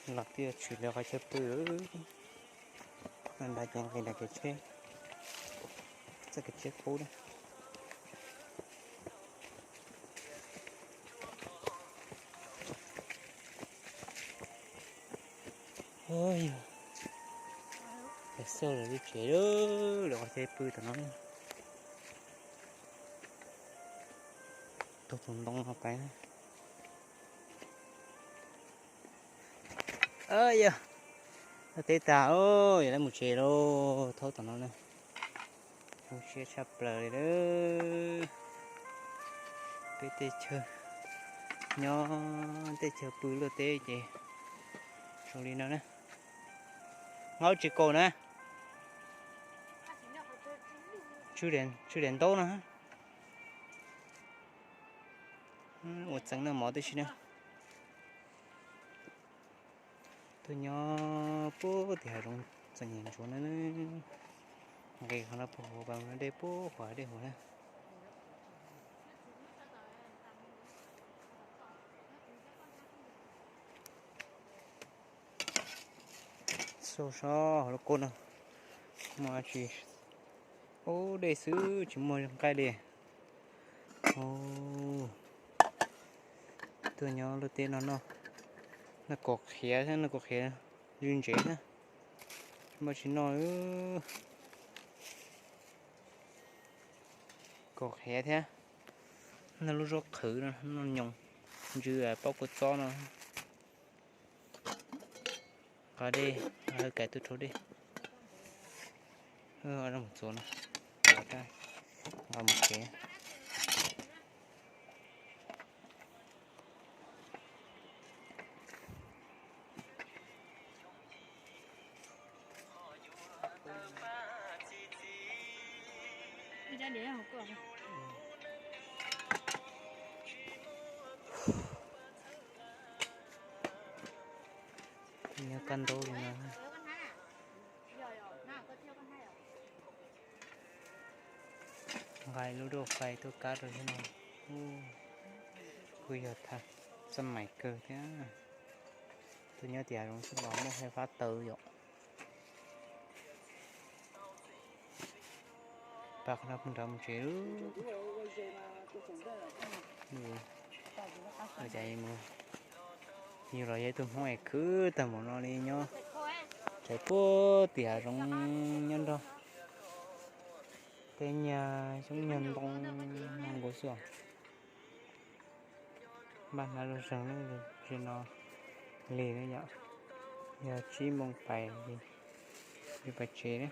Los twb yuav tshwm lawv qhov chaw pw. Nram ces nqis nram kev tsheb, txoj kev tsheb qub na. Yog, xauj lawv lub tsev, lawv qhov chaw pw tom no. Taug tus ntoo no pais. Yog, teb tag, yog lawv mus tsev lauj, thaub tom no na. Zoo siab tshaj plaws li lawm. Peb teb chaws, nyob teb chaws pw luaj teb ces zoo li no na. Nqa tsev kaus na. Tsw daim ntaub no. Ua txeev noj mov tib si na. Tuaj nyob puag tim hav zoov txom nyem ntsuav na. Nqis qhov no puag hauv pas dej puag hauv dej hauv na. Xauj sov hauv lub kub no, muaj tsis, ub, dej xwb tsis muaj nqaij li. Tuaj nyob luaj teb no noj, noj kaus qhiav thiab, noj kaus qhiav zwj ntsev thiab, tsis muaj tsis noj. Kaus qhiav thiab, noj lub zaub qhwv no, noj nyoos, ntsw pob kua txob no. Qhov dej, hawv kais tuaj rau dej. Mus txuas no, nqa mus tsev. Nyob kab ntaub li no. Nqa lub daj fais tuaj kab rau thiab no. Kuj yog txaj mais kawg thiab. Tuaj nyob tias zoo xwb los muaj fais fab taws yom. Pab qhov no pheej nrad mus tsev. Ua cas mus, yus los yog ib tug Hmoob es khwv tag npaum no li nyob tsev puag tim hav zoov nyob nrog tej nyuag xyoob nyuag ntoo nkaus xwb os. Npaj hnav lub zeeg lub zem no lig na yom, yog tsib moos pais li, pais tsev na.